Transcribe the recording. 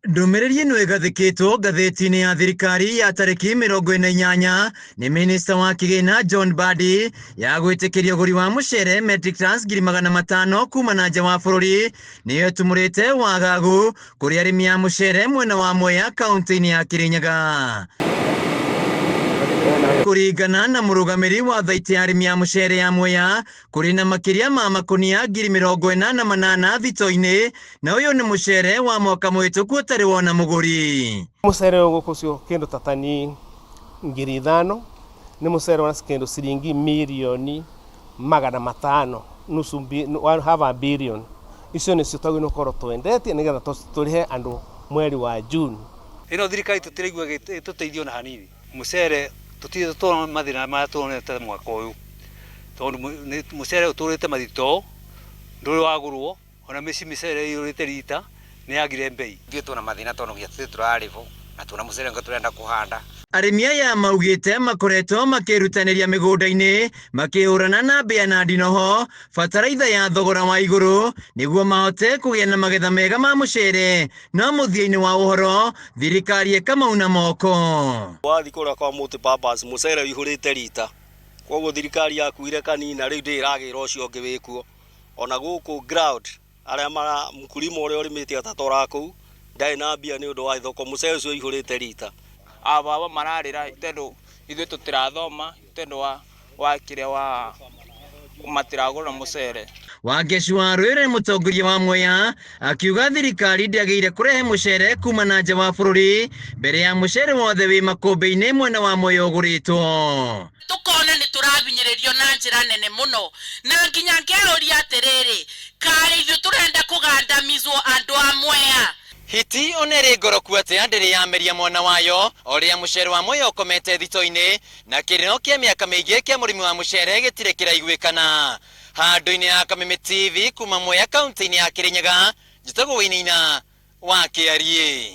Ndũmĩrĩri ĩno ĩgathĩkĩtwo ngathĩti-inĩ ya thirikari ya tarĩki 48 nĩ minista wa kĩgĩna John Mbadi ya gwĩtĩkĩria ũgũri wa mũcere metric tons 500,000 kuma na nja wa bũrũri nĩyo ĩtumũrĩte wagagu kũrĩ arĩmi a mũcere mwena wa Mwea kaunti-inĩ ya Kirinyaga. Kũringana na mũrũgamĩrĩri wa thaitĩ ya arĩmi a mũcere ya Mwea, kũrĩ na makĩria ma makũnia 88,000 thito-inĩ na ũyũ nĩ mũcere wa mwaka mũhĩtũku ũtarĩ wona mũgũri. Mũcere ũyũ gũkũ ũcio kĩndũ ta tani 5,000 nĩ mũcere wa kĩndũ ciringi mirioni 500, nusu one half a billion. Icio nĩcio twagĩrĩirwo gũkorwo twendetie nĩgetha tũrĩhe andũ mweri wa June. Ĩno thirikari tũtiraigua ĩtũteithio na hanini. Mũcere tũtirĩ tũrona mathĩna marĩa tuonete mwaka ũyũ, tondũ mũcere ũtũrĩte mathitoo, ndũrĩ wagũrwo, ona mĩciĩ mĩcere ĩiyũrĩte rita nĩ yagire mbei. Ithuĩ twĩna mathĩna tondũ nginya tũtirĩ tũrarĩhwo na twĩna mũcere ũngĩ tũrenda kũhanda. Arĩmi aya maugĩte makoretwo makĩrutanĩria mĩgũnda-inĩ makĩhũrana na mbĩa na ndinoho, bataraitha ya thogora wa igũrũ nĩguo mahote kũgĩa na magetha mega ma mũcere, no mũthia-inĩ wa ũhoro thirikari ĩkamauna moko. Wathiĩ kũrĩa kwa multi-purpose mũcere ũihũrĩte rita, koguo thirikari yakuire kanina rĩu ndĩrĩ ĩragĩra ũcio ũngĩ wĩkuo. Ona gũkũ ground arĩa mara mkulima ũrĩa ũrĩmĩte atatwaraga kũu ndarĩ na mbia nĩ ũndũ wa thoko, mũcere ũcio ũihũrĩte rita. Ababa mararĩra tondũ ithuĩ tũtirathoma tondũ wa kĩrĩa wa matiragũra mũcere. Wangecu wa Rwĩrĩ mũtongoria wa Mwea akiuga thirikari ndĩagĩrĩire kũrehe mũcere kuma na nja wa bũrũri mbere ya mũcere wothe wĩ makũmbĩ-inĩ mwena wa Mwea ũgũrĩtwo. Tukona nĩ tũrabinyĩrĩrio na njĩra nene mũno na nginya ngeyũria atĩrĩrĩ, karĩ ithuĩ tũrenda kũgandamizwo andũ a Mwea? Hiti ona ĩrĩ ngoroku atĩa ndĩrĩ yameria mwana wayo o rĩrĩa mũcere wa Mwea ũkomete thito-inĩ na kĩrĩro kĩa mĩaka mĩingĩ kĩa mũrĩmi wa mũcere gĩtirĩ kĩraiguĩkana. Handũ-inĩ ha Kameme TV kuma Mwea kaunti-inĩ ya Kirinyaga, njĩtagwo Wainaina wa Kĩariĩ.